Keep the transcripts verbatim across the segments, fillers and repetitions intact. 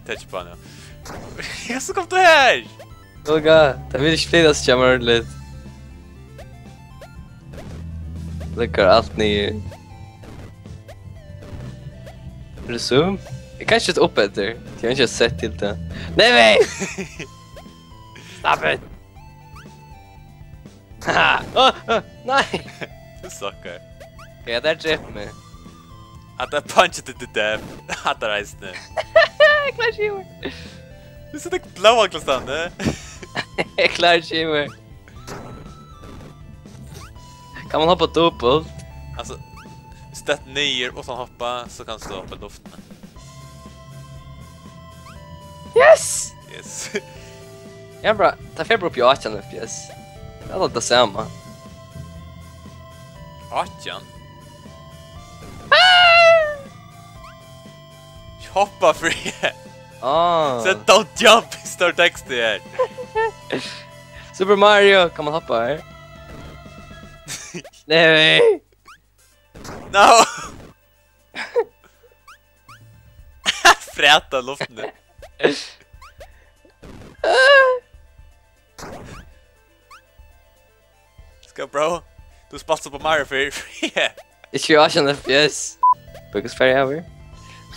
Touch på hann, ja. Hvussu kom tú her? Olga, tað vil ikki flyta seg hjá mær ordentligt. Liggur alt niður. Er tað so? Eg kann ikki seta upp eftir. Eg havi ikki sett til tað. Nei, nei! Stop it! Haha! Åh, åh, nei! Tú suckar. Ja, tað drepur meg. At tað punch to the death. Hatta er eisini. Eg klári ikki yvir. Tú setur blóð á klostandi. Eg klári ikki yvir. Kann man hoppa dupult? Altso, støtt niður og so hoppa, so kanst tú hoppa í luftini. Yes! Yes. Ja, bra. Tað fer bara upp í átjan F P S. Tað er tað sama. Átjan? Ah! Hoppa free. Ah. So don't jump, står tekst her. Super Mario, kann man hoppa her? Nei. No. Fræta luftini. Skal bro, tú spælt Super Mario fyrr. Ikki átjan F P S. Bøkes ferdig over.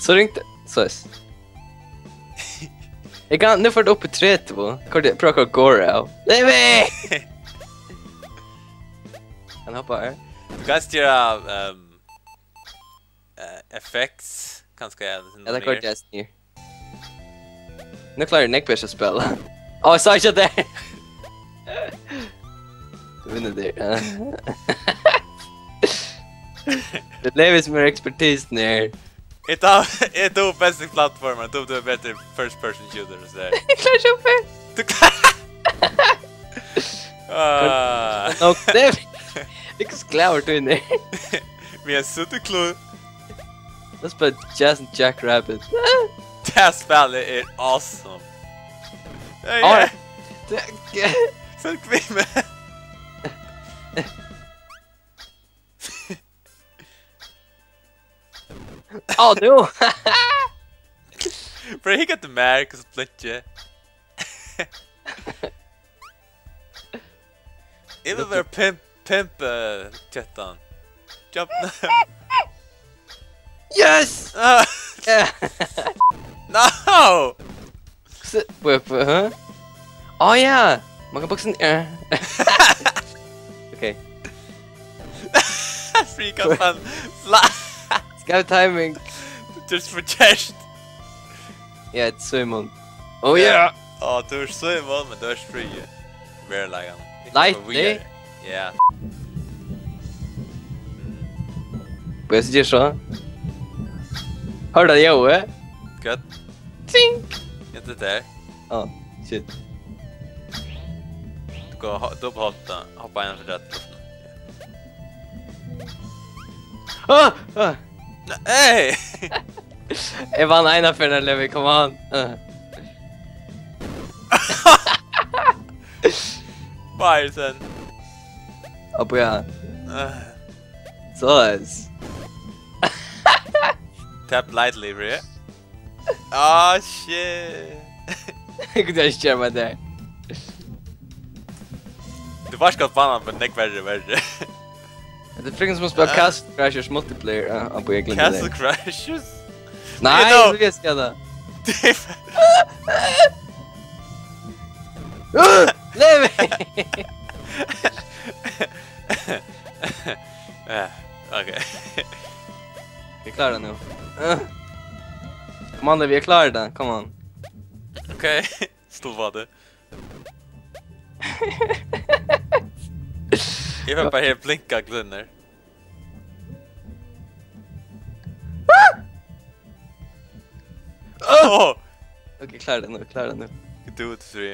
So ringdi, so er. Eg kann, nú fer tað upp í tretivu. Hvar tað, prøva at koyra av. Nei, nei! Hann hoppar her. Tú kanst gera, ehm, eh, effects, kanska, ja, tað er meir. Nú klári eg nógv betur at spæla. Ó, eg sá ikki at tað. Tú vinnur tað. Tað er Levi sum er expertisen her. Eg tá, eg tá best í plattformar, tú, tú er betri first person shooter og so. Eg klári ikki upp her. Tú klárar. Ah. Nú, Levi. Eg er ikki so glaður tú er inni. Men eg er so klár. Let's play Jazz and Jackrabbit. Tað spælið er awesome. Hey, á, yeah. Tað, so kvimme. Á, nú. Bara hygg eftir mær, hvussu blunki. Eg vil vera pimp, pimp, eh, kettan. Jump. Yes! Ah. Yeah. No! S-, wait, wait, huh? Á, ja! Man kann buksa niður. Ok. Freak out, man. Fla-, skæv timing. Just for chest. Ja, Simon. Oh, yeah! Á, tú ert Simon, men tú ert frí. Veruleikan. Light, eh? Ja. Hvat er tað so? Hoyrdi tú, Jói? Hvat? Tink! Ja, tað er tað. Á, shit. Tú kann ho-, tú hoppa, hoppa ein aftur. Á! Á! Nei! Eg vann eina ferð, Levi, come on. Á. Fire sen. Á, bíða. Á. Soleiðis. Tap lightly, bro. Ah, shit. Eg kundi ikki gera meg tað. Tú var skjótt banan, men nógv verri, verri. Hetta er freaking sum at spæla Castle Crashers multiplayer, ja, á, á Google. Castle Crashers? Nei, you know, nú elski eg tað. Levi! Eh, ok. Eg klári tað nú. Come on, Levi, eg klári tað. Come on. Ok, stol á teg. Eg vil bara her blinka glimmer. Åh! Ok, klári tað nú, klári tað nú. Tú, tú, tú.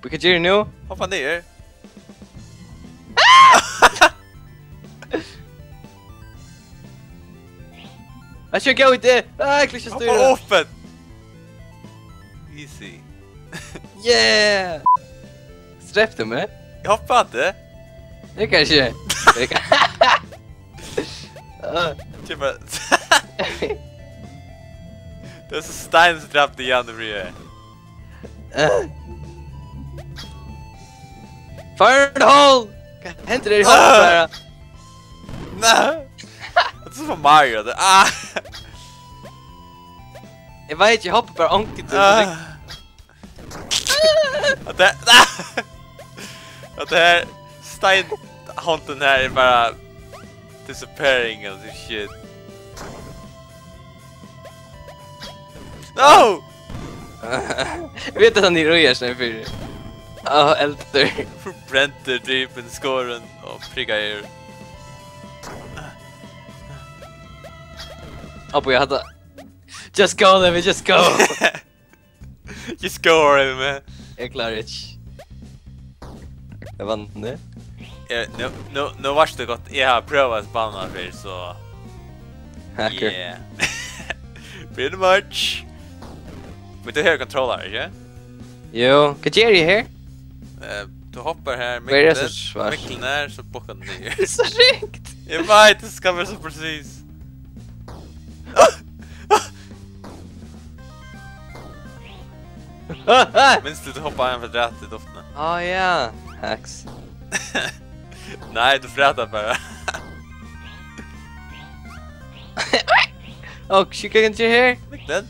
Hvat geri eg nú? Hoppa niður. That's your go, it. Ah, eg klári ikki at stýra. Hoppa upp. Easy. Yeah! Drepti tú meg? Eg hoppaði. Eg kann ikki. Eg kann. Ah. Kemur. Det er so Stein sum drápti Jan og Maria. Eh. Fire in the hole! Hvat hendir her? Eg hoppi bara. Nei. Det er so for Mario, det. Ah. Eg veit, eg hoppi bara onkuntíð. Ah. Og det, og det her steinhondin her er bara disappearing og shit. No! Eg veit at hann er røyar seg fyri. Á, eldur. Forbrentur, dripin, skorin og prikkaður. Á, bíða, hatta. Just go, Levi, just go. Just go already, man. Eg klári ikki. Eg vann nú. Eh, nú, nú, nú var det gott. Eg havi prøvað at spana fyrr, so Hacker. Yeah. Pretty much. Men tú hevur kontrollar, ikki? Jú, hvat geri eg her? Eh, tú hoppar her, Hvar er miklar, so svart? Miklar her, so bukkar tú niður. So ringt. Eg veit, det skal vera so presis. Minns tú, tú hoppaði ein kvadrat í luftini? Á, ja. Hacks. Nei, tú frætar bara. Oh, she can get here? Miklar.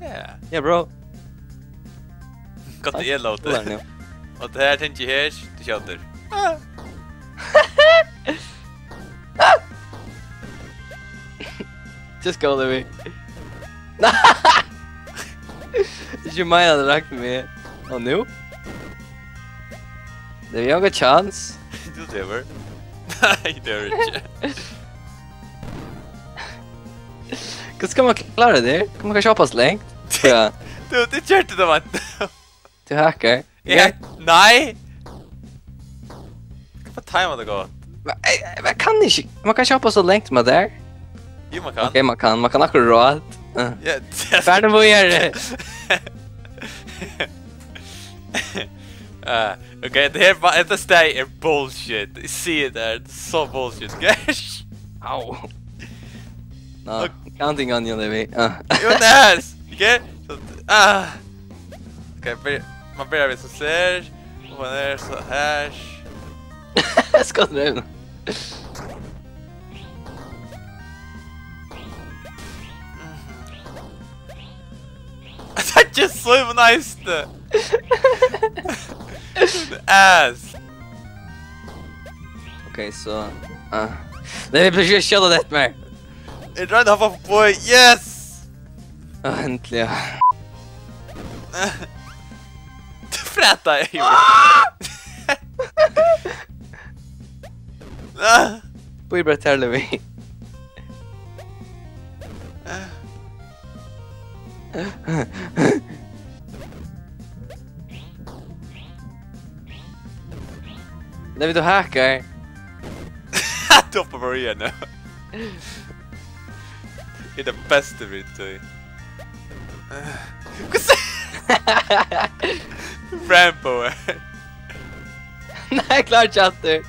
Ja. Yeah, bro. Gott, eg lóti. Skúlar nú. Og tað her tengi her, tú skjótur. Ah. Just go, Levi. Ikki meira, at rakna meg. Og nú? Levi, eg havi ongan chance. Tú dømur. Nei, tað er ikki. Hvussu skal man klára tað her? Kann man kanska hoppa so langt? Ja. Tú, tú gjørdi tað, mann. Tú hackar. Eg hack-, nei! Hvat tímar tað gott? Men, eh, man kann ikki, man kann ikki hoppa so langt, man, har. Jú, man kann. Ok, man kann, man kann akkurát. Eh. Ja, tað Far nú víðari. Eh, ok, tað her, hetta staðið er bullshit. Eg sigi tað, tað er so bullshit, guys. Au. No, ok. Counting on you, Levi. Ah. Jonas! Ok? So, ah. Ok, byrja, man byrjar við so her. Og man er so her. Skot nú. Tað er ikki so nice. Ass. Ok, so, ah. Nei, vit blíva ikki skjóta dette meir. Eg royndi at hoppa upp á, yes! Ah, endiliga. Fræta eg jú. Bíða bara, Levi. Nei, vit hava hackað. Tú hoppar bara í henni. Eg eri tann besti við tí. Hvussu? Rambo er. Nei, eg klári ikki aftur.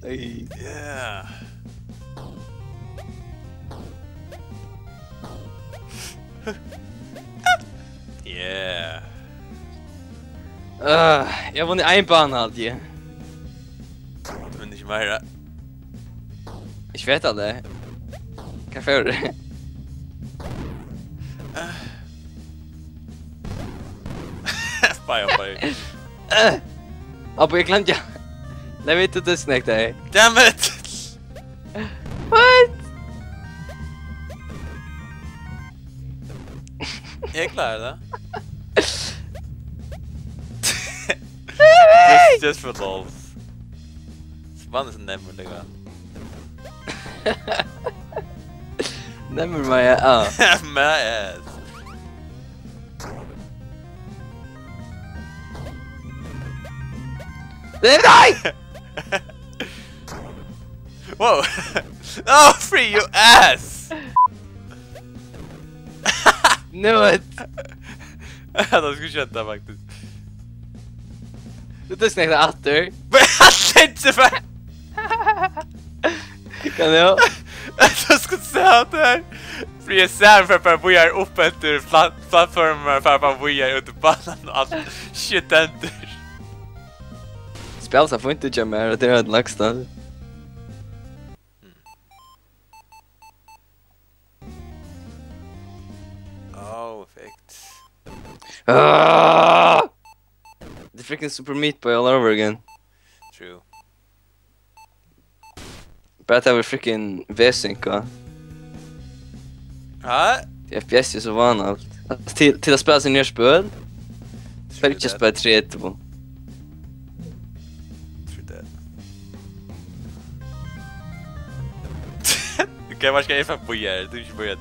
Ey. Yeah. Yeah. Ah, eg havi vunnið ein bana, haldi eg. Men ikki meira. Ikki veit eg tað. Hvat fór? Fire, fire. Eh. Abbi, eg gloymdi. Nei, vit, tú disconnectaði. Damn it! What? Eg klári tað. Just, just for lulz. Spann er so nemmur, líka. Nemmur my ass. My ass. Nei! Wow. Oh, free your ass. Knew it! Ja, det skulle skjønt det, faktisk. Du tar snakket after. Men jeg tenkte meg! Kan du? Så skal du se at det her. Fordi jeg ser for bare hvor jeg er oppe etter plat- plattformen, for bare hvor jeg er ute på banen og alt. Shit, enter. Spel så fint du kommer, og det er et lagstand. Oh, effekt. Ah! The freaking Super Meat Boy all over again. True. Bara det var freaking V-synka. Ja, F P S er så vanligt. Alltså, till, till att spela sin nya spel. För inte spela tre två. True that. Okay, hva skal jeg få på her? Du er ikke på her.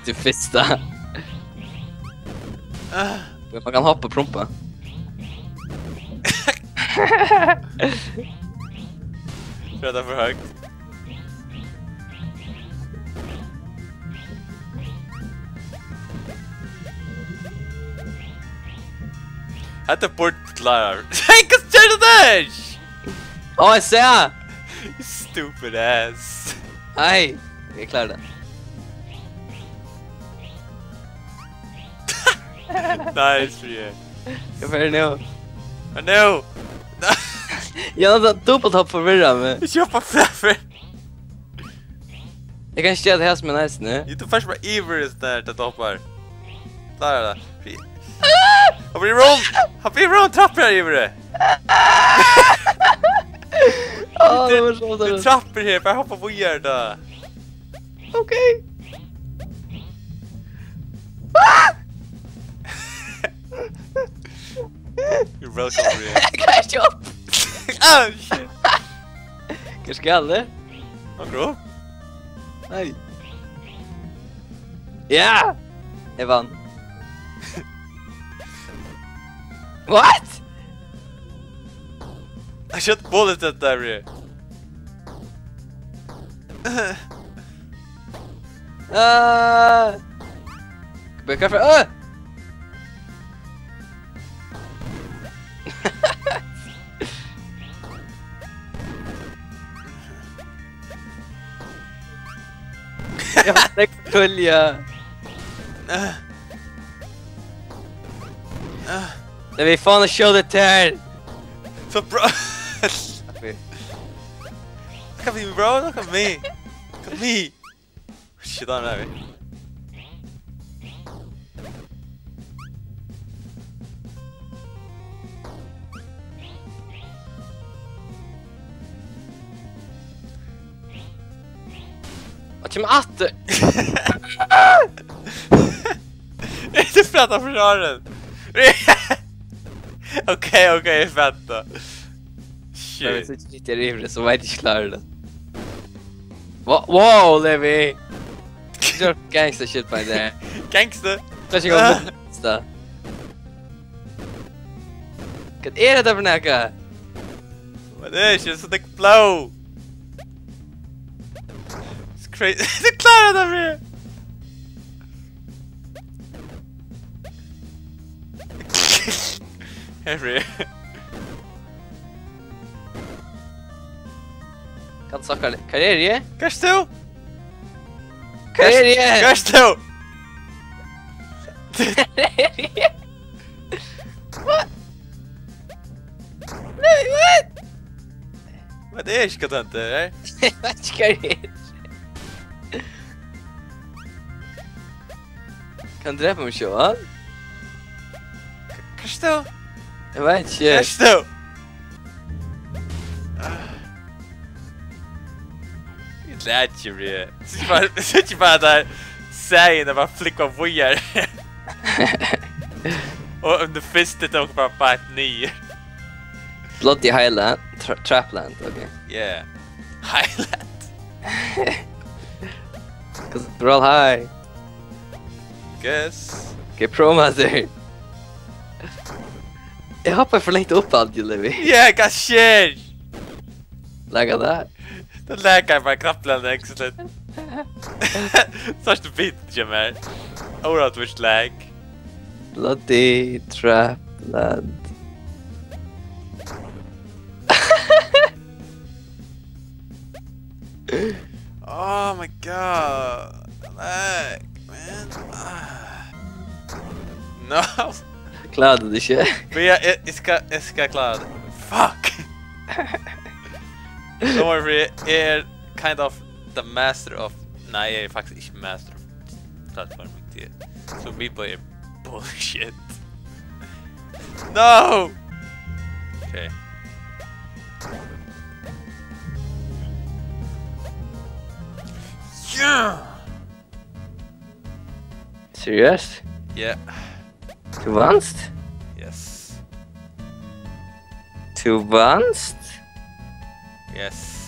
Du fista. Man kan hoppa och prumpa. Tror jeg det er for høyt. Hetta burde klára. Hey, hva gjør du der? Åh, jeg ser! Stupid ass. Hej, jag klarar det. Nice, Brian. Jag får det nu. Men nu! Jag har dubbelt hopp förvirrat mig. Ikke hopp framfor! Jag kan inte göra det här som är nice nu. Du først bare iver i sånn der, det hoppar. Klarer det. Fri- Hopp i roll! Hopp i roll, trapper her, iver! Åh, det var så Du det. trapper her, bare hopp på her da. Okej. You're welcome, Brian. Jag kan inte upp. Oh, shit! Hur ska jag det? Nå, bro. Nej. Ja! Jag vann. What? I shot bullet at that, Brian. Ah! Be careful. Ah! Jag fick följa. Ah. Ah. Let me finally show the turn. Så bra. Look at me, bro. Look at me. Look at me. Shit, han er vi. What you after? Er du fætt av forsvaren? Ok, ok, jeg er fætt da. Men hvis Shit. du ikke sitter i det, så vet jeg ikke klarer det. Wow, wow, Levi! You're gangster shit by there. Gangster. Kanskje jeg går mot da. Hva er det for noe? Men det er ikke så det blå. It's crazy. Det klarer jeg det med. Henry. Hva er det? Hva er det? Hva er det? Hva er det? Hva er det? What? Nei, what? Men det er ikke hva det er, eh? Jeg vet ikke hva det er. Kan du drepe meg, Johan? Hva er det? Jeg vet Hva ikke. er det? Jeg lærte ikke, Brie. Så ikke bare, så ikke bare der sagen, der bare flikker vujer. Og om det første, det var bare, bare et nye. Bloody Highland, tra Trapland, okay. Yeah. Highland. Cause we're all high. Guess. Okay, Pro Master. Jeg hopper for langt opp, aldri, Levi. Yeah, hva skjer? Like that. Tað laggar bara knappliga nógv, so tað. Sært tú bitin hjá mær? Órættvíst lag. Bloody trap land. Oh my god. Lag, man. Ah. No. Klárar tú tað ikki? Men eg, eg, eg skal, eg skal klára tað. Fuck. Don't worry, eg eri kind of the master of, nei, eg eri faktiskt ikki master of platforming, tað er, so Meat Boy er bullshit. No! Okay. Yeah! Seriøst? Yeah. Tú vanst? Yes. Tú vanst? Yes.